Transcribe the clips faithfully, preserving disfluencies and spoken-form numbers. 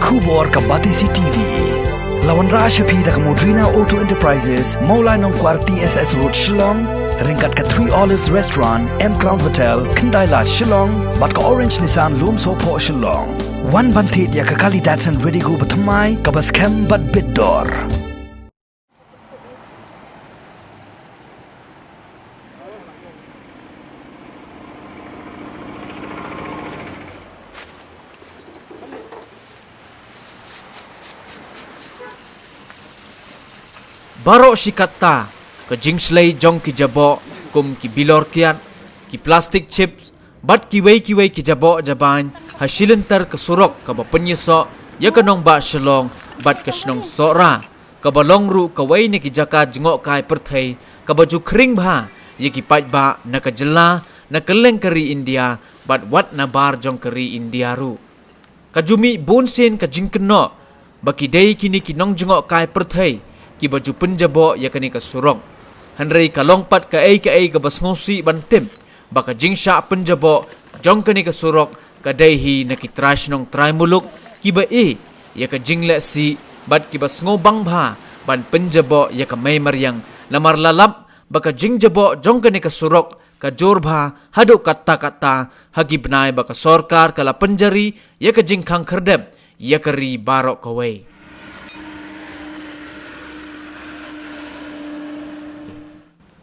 Khubor ka Batesi T V. La wanrah sha phi da ka Modrina Auto Enterprises, Mawlai Nongkwar T S S Road, Shillong, ryngkat ka Three Olives Restaurant, M Crown Hotel, Khyndai Lad, Shillong, bad ka Orange Nissan Lumsohphoh, Shillong. Wan ban thied ïa ka kali Datsun Redigo bathymmai kaba skhem bad bit dor. Baroh shi katta, ka jingshlei jong ki jaboh, kum ki bilor kiad, ki plastic chips, bad kiwei kiwei ki jaboh jabain, ha shilynter ka surok kaba pynïasoh ïa ka nongbah Shillong bad ka shnong Sohra, kaba long ruh kawei na ki jaka jngohkai pyrthei kaba ju khring bha ïa ki paidbah na ka jylla, na kylleng ka ri India, bad wat nabar jong ka ri India ruh. Ka ju mih bunsien ka jingkynnoh ba ki dei kine ki nongjngohkai pyrthei kiba ju pynjaboh ïa kane ka surok. Hynrei ka long pat kaei kaei kaba sngewsih ban tip ba ka jingshah pynjaboh jong kane ka surok ka dei hi na ki trai shnong trai muluk kiba ïeit ïa ka jinglehsih bad kiba sngewbang bha ban pynjaboh ïa ka mei mariang, namar la lap ba ka jingjaboh jong kane ka surok ka jur bha haduh katta katta ha ki bnai ba ka sorkar ka la pynjari ïa ka jingkhang khyrdep ïa ka ri baroh kawei.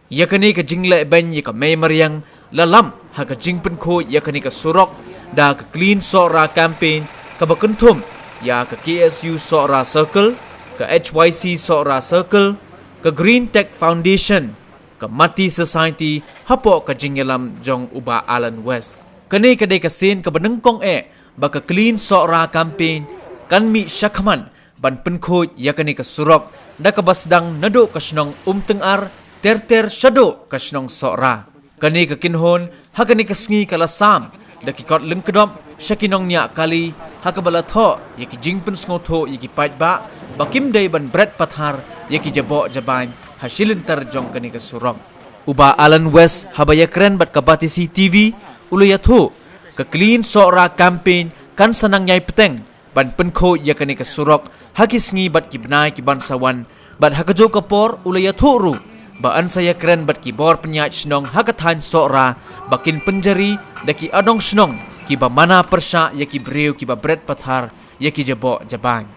Ïa kane ka jingleh beiñ ïa ka mei mariang la lap ha ka jingpynkhuid ïa kane ka surok da ka Clean Sohra Campaign kaba kynthup ïa ka K S U Sohra Circle, ka H Y C Sohra Circle, ka Green Tech Foundation, ka Mati Society hapoh ka jingïalam jong u Bah Alan West. Kane ka dei ka sien kaba nyngkong eh ba ka Clean Sohra Campaign kan mih shakhmat ban pynkhuid ïa kane ka surok da kaba sdang naduh ka shnong Umtyngar ter ter shaduh ka shnong Sohra. Kane ka kynhun ha kane ka sngi ka la sam da ki kot lyngkdop sha ki nongñiah kali ha kaba la thoh ïa ki jingpynsngewthuh ïa ki paidbah ba kim dei ban bret pathar ïa ki jaboh jabain ha shilynter jong kane ka surok. U Bah Alan West haba ïakren bad ka Batesi T V u la ïathuh ka Clean Sohra Campaign kan sa nang ïai bteng ban pynkhuid ïa kane ka surok ha ki sngi bad ki bnai ki ban sa wan, bad ha kajuh ka por u la ïathuh ruh ba yn sa ïakren bad ki bor pynïaid shnong ha ka thaiñ Sohra ba kin pynjari da ki adong shnong kiba mana pyrshah ïa ki briew kiba bret pathar ïa ki jaboh jabain.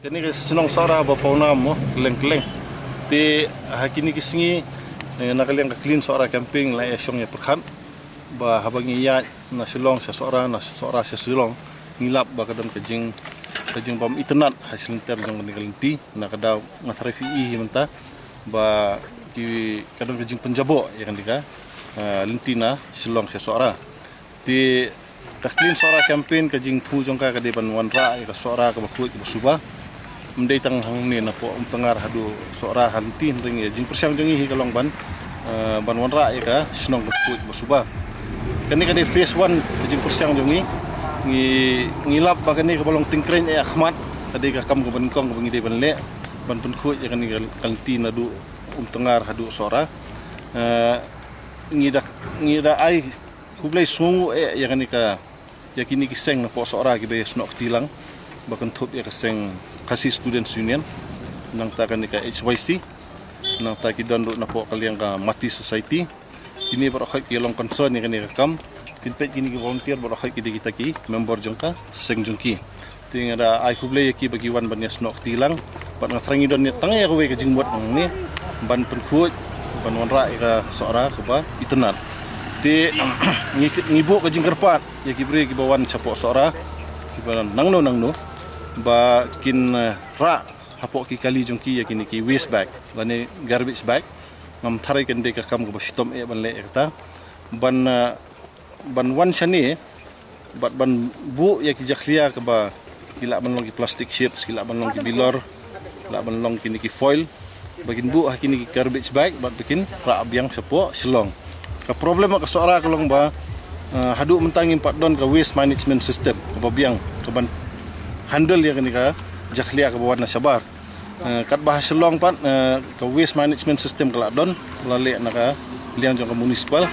Kane ka shnong Sohra ba pawnam mo, kylleng kylleng. Te ha kine ki sngi, eh, na ka liang ka Clean Sohra Campaign la ïa shong ïa pyrkhat ba haba ngi ïaid na Shillong sha Sohra, na Sohra sha Shillong, ngi lap ba ka don ka jing, ka jingbym itynnad ha shilynter jong kane ka lynti. Na ka daw nga tharai phi i hi mynta ba ki, ka don ka jingpynjaboh ïa kane ka, ah, lynti na Shillong sha Sohra. Te ka Clean Sohra Campaign ka jingthmu jong ka ka dei ban wanrah ïa ka Sohra kaba khuid kaba suba. Ym dei tang hangne napoh Umtyngar haduh Sohra ha lynti, hynrei ïa jingpyrshang jong ngi hi ka long ban, eh, ban wanrah ïa ka shnong kaba khuid kaba suba. Kane ka dei phase one ka jingpyrshang jong ngi. Ngi, ngi lap ba kane kaba long tyngkrein eh ha khmat ka dei ka kam kaba nyngkong kaba ngi dei ban leh, ban pynkhuid ïa kane ka, ka lynti naduh Umtyngar haduh Sohra. Eh, ngi da, ngi da ai khublei sngewnguh eh ïa kane ka, ïa kine ki seng napoh Sohra kiba ïasnoh kti lang, ba kynthup ïa ka seng Khasi Students Union, nangta kane ka H Y C, nangta ki don ruh napoh ka liang ka Mati Society. Kine baroh khoit ki long concern ïa kane ka kam. Kin peit kine ki volunteer baroh khoit ki dei kita ki member jong ka seng jong ki. Te nga da ai khublei ïa ki ba ki wan ban ïasnoh kti lang. Bad nga tharai ngi don ïa tang ïa kawei ka jingmut hangne ban pynkhuid, ban wanrah ïa ka Sohra kaba itynnad. Te ngi, ngi buh ka jingkyrpad ïa ki briew kiba wan shapoh Sohra, kiba nangno nangno, ba kin, eh, rah hapoh ki kali jong ki ïa kine ki waste bag lane garbage bag. Ngam tharai kan dei ka kam kaba shitom eh ban leh ïa kata. Ban, eh, ban wan shane bad ban buh ïa ki jakhlia kaba ki lah ban long ki plastic chips, ki lah ban long ki bilor, ki lah ban long kine ki foil. ba kin buh ha kine ki garbage bag bad ba kin rah biang shapoh Shillong. Ka problem ka Sohra ka long ba, eh, haduh mynta ngim pat don ka waste management system kaba biang kaban handle ïa kane ka jakhlia kaba wan na shabar. Eh, katba ha Shillong pat, eh, ka waste management system ka la don, la leh na ka liang jong ka municipal,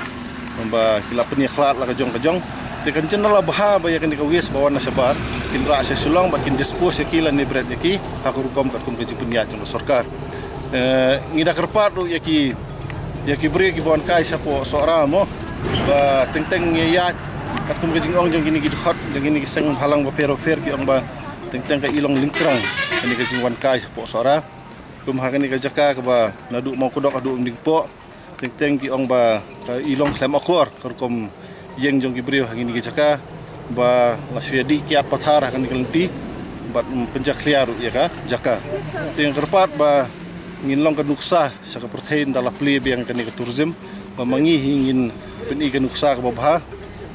ba ki la pynïakhlad la ka jong ka jong. Te kan jin la bha ba ïa kane ka waste ba wan na shabar kin rah sha Shillong bad kin dispose ïa ki lane bret ïa ki ha ka rukom katkum ka jingpynïaid jong ka sorkar. Eh, ngi da kyrpad ruh ïa ki, ïa ki briew kiba wan kai shapoh Sohra mo, ba teng teng ngi ïaid katkum ka jingong jong kine ki dkhot jong kine ki seng bhalang bapher bapher ki ong ba teng teng ka i long lyngkrang kane ka jingwan kai shapoh Sohra. Kum ha kane ka jaka kaba naduh Mawkdok haduh Umdingpoh, teng teng ki ong ba ka i long khlem akor ka rukom ïeng jong ki briew ha kine ki jaka, ba la shu ïadih kiad pathar ha kane ka lynti bad, mm, pynjakhlia ruh ïa ka jaka. Te nga kyrpad ba ngin long ka nuksa sha ka pyrthei ynda la plie biang kane ka tourism, ba ma ngi hi ngin pyni ka nuksa kaba bha,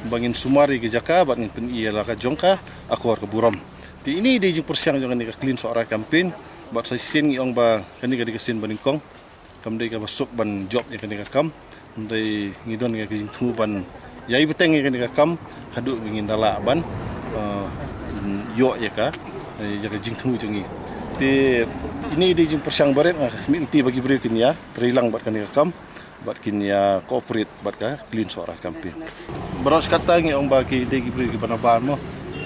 ba ngin sumar ïa ka jaka bad ngin pyni ïa la ka jong ka akor ka burom. Te ine i dei jingpyrshang jong kane ka Clean Sohra campaign, bad sa shisien ngi ong ba kane ka dei ka sien ba nyngkong, kam dei kaba suk ban jop ïa kane ka kam. Ym dei, ngi don ïa ka jingthmu ban ïai bteng ïa kane ka kam haduh ba ngin da lah ban, eh, ïoh ïa ka, eh, ïa ka jingthmu jong ngi. Te ine i dei jingpyrshang barit, nga khmih lynti ba ki briew kin ïa trei lang bad kane ka kam bad kin ïa cooperate bad ka Clean Sohra campaign. Baroh shi katta ngi ong ba ki dei ki briew kiba nabar mo,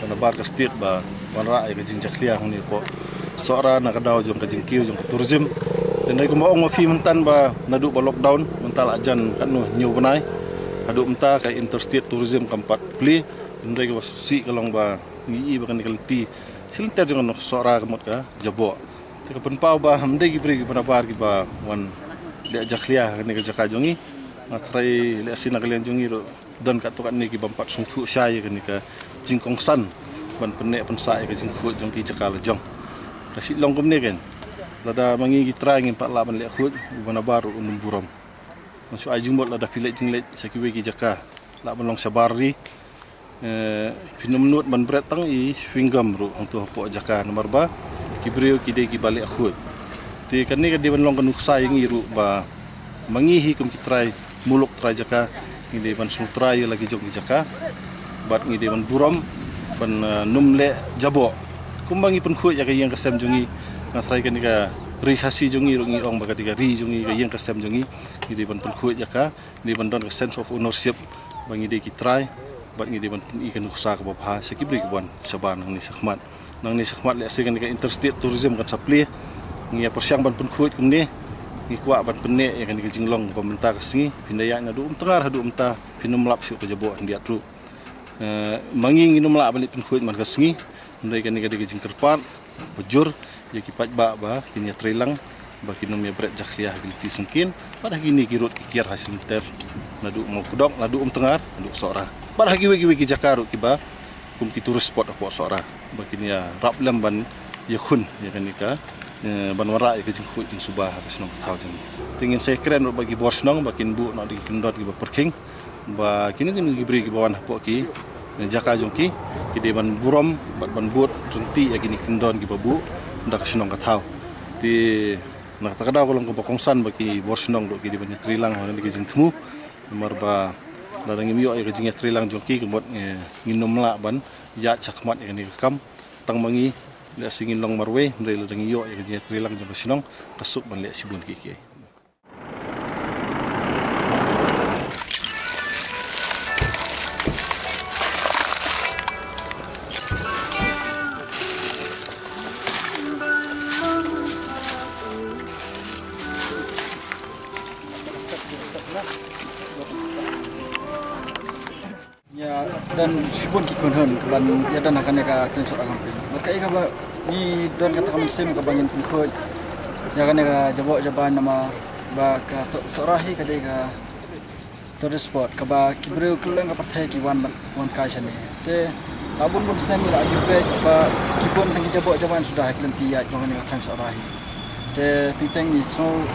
ba nabar ka state ba wanrah ïa ka jingjakhlia hangne hapoh Sohra na ka daw jong ka jingkiew jong ka tourism. Te hynrei kumba ong ma phi mynta ba naduh ba lockdown mynta la jan katno hynñiew bnai, haduh mynta ka interstate tourism kam pat plie. Te hynrei kaba sngewsih ka long ba ngi i ba kane ka lynti shi lynter jong ka Sohra ka mut ka jaboh. Te ka pynpaw ba ym dei ki briew kiba nabar kiba wan leh jakhlia ha kane ka jaka jong ngi. Nga tharai lehse na ka liang jong ngi ruh don katto katne ki bym pat sngewthuh shai ïa kane ka jingkongsan ban pynneh pynsah ïa ka jingkhuid jong ki jaka la jong. Ka shu long kumne ken. Lada ma ngi ki trai ngim pat lah ban leh khuid, uba nabar ruh un ym burom. Nga shu ai jingmut lada phi leit jingleit sha kiwei ki jaka, lah ban long shabar ri, eh, phin ym nud ban bret tang i chewing gum ruh hangto hapoh jaka namar ba ki briew ki dei kiba leh khuid. Te kane ka dei ban long ka nuksa ïa ngi ruh ba ma ngi hi kum ki trai muluk trai jaka, ngi dei ban sngewtrai ïa la ki jong ki jaka bad ngi dei ban burom ban, eh, ym leh jaboh. Kumba ngi pynkhuid ïa ka ïing ka sem jong ngi, nga tharai kane ka ri Khasi jong ngi ruh ngi ong ba ka dei ka ri jong ngi, ka ïing ka sem jong ngi, ngi dei ban pynkhuid ïa ka, ngi dei ban don ka sense of ownership ba ngi dei ki trai bad ngi dei ban pyni ka nuksa kaba bha sha ki briew kiba wan shabar nangne shakhmat. Nangne shakhmat lehse kane ka interstate tourism kan sa plie, ngi ïa pyrshang ban pynkhuid kumne, ngi kwah ban pynneh ïa kane ka jinglong kaba mynta ka sngi phin da ïaid naduh Umtngar haduh mynta phin ym lap shuh ka jaboh khyndiat ruh. Eh, ma ngi ngin ym lah ban leit pynkhuid man ka sngi, hynrei kane ka dei ka jingkyrpad ba jur ïa ki paidbah ba kin ïa trei lang ba kin ym ïa bret jakhlia ha ki lynti syngkien bad ha kine ki rud ki kiar ha shi lynter naduh Mawkdok, naduh Umtngar, naduh Sohra bad ha kiwei kiwei ki jaka ruh kiba kum ki tourist spot hapoh Sohra ba kin ïa rap lem ban ïakhun ïa kane ka, eh, ban wanrah ïa ka jingkhuid jingsuba ha ka shnong ka thaw jong ngi. Te ngin sa ïakren ruh bad ki bor shnong ba kin buh noh da ki kyndon kiba pyrkhing ba kino kino ki briew kiba wan hapoh ki jaka jong ki, ki dei ban burom bad ban bud ryntih ïa kine ki kyndon kiba buh da ka shnong ka thaw. Te na kata ka daw ka long kaba kongsan ba ki bor shnong ruh ki dei ban ïa trei lang ha kane ka jingthmu. Namar ba lada ngim ïoh ïa ka jingïa trei lang jong ki ka mut, eh, ngin ym lah ban ïaid shakhmat ïa kane ka kam. Tang ma ngi lehse ngin long marwei, hynrei lada ngi ïoh ïa ka jingïa trei lang jong ka shnong, ka suk ban leh shibun kiei kiei. Ïa don shibun ki khun hun kaban ïa don ha kane ka Clean Sohra campaign. Bad kaei kaba ngi don kata ka mynsiem kaba ngin pynkhuid ïa kane ka jaboh jaban namar ba ka Sohra hi ka dei ka tourist spot kaba ki briew kylleng ka pyrthei ki wan, wan kai shane. Te la bun bun snem ngi la ïohi ba ki bun tang ki jaboh jaban suda ha ki lynti ïaid jong kane ka thaiñ Sohra hi. Te teng teng ngi sngew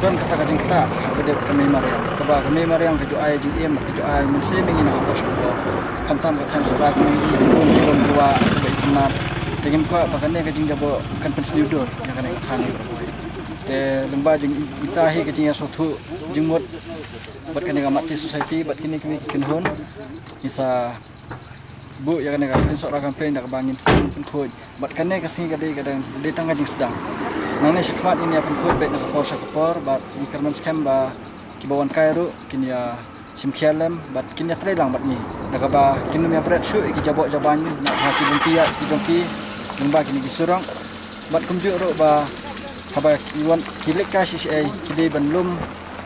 don kata ka jingktah haba dei bad ka mei mariang, kaba ka mei mariang ka ju ai jingim, ka ju ai mynsiem ïa ngi na ka por sha ka por. Khamtam ka thaiñ Sohra ka mei i ki bun ki bun ki wah kaba itynnad. Te ngim kwah ba kane ka jingjaboh kan pynsniew dur ïa kane ka thaiñ. Lyngba jong ita hi ka jingïasngewthuh jingmut bad kane ka Matti Society bad kine kiwei ki kynhun, ngi sa buh ïa kane ka Pynsohra Campaign da kaba ngin pynkhuid. Bad kane ka sngi ka dei ka dang dei tang ka jingsdang. Nangne shakhmat ngin ïa pynkhuid beit na ka por sha ka por bad ngi kyrmen skhem ba kiba wan kai ruh kin ïa shim khia lem bad kin ïa trei lang bad ngi. Da kaba kin ym ïa bret shuh ïa ki jaboh jabañ na ha ki lynti ïaid ki jong ki lyngba kine ki surok. Bad kumjuh ruh ba haba ki wan ki leit kai shisha ki dei ban lum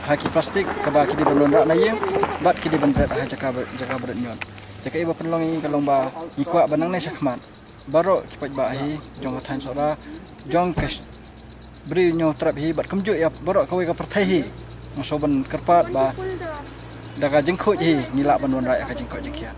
ha ki plastik kaba ki dei ban wanrah na ïing bad ki dei ban bret ha jaka ba, jaka ba dang ñiot. Jaka iba pynlong ïa ngi ka long ba ngi kwah ba nangne shakhmat baroh ki paidbah hi jong ka thaiñ Sohra, jong ka briew Hynñiewtrep hi bad kumjuh ïa baroh kawei ka pyrthei hi, ngi sngewbha ban kyrpad ba da ka jingkhuid hi ngi lah ban wanrah ïa ka jingkoit jingkhiah.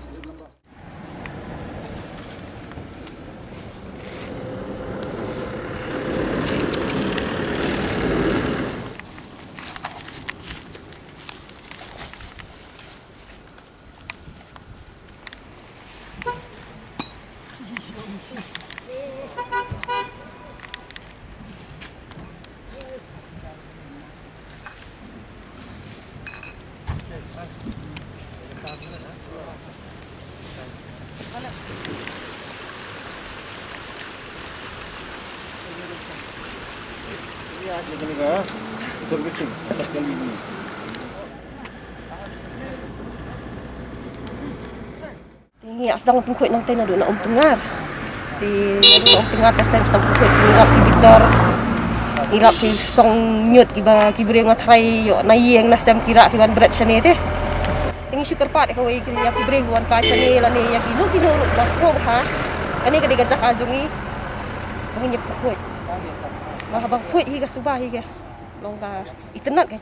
Servicing, setiap kali ini. Te ngi ïa sdang pynkhuid nangtei naduh na Umtngar. Te naduh na Umtngar te sdang sdang pynkhuid, ngi lap ki bitor, ngi lap ki song ñiut kiba ki briew nga tharai ïoh na ïing na sem ki rah ki wan bret shane te. Te ngi shu kyrpad ïa kawei ki, ïa ki briew wan kai shane lane ïa kino kino ruh ba sngewbha. Kane ka dei ka jaka jong ngi ba ngin ïa pynkhuid. Ba haba khuid hi ka suba hi ka long ka itynnad ka.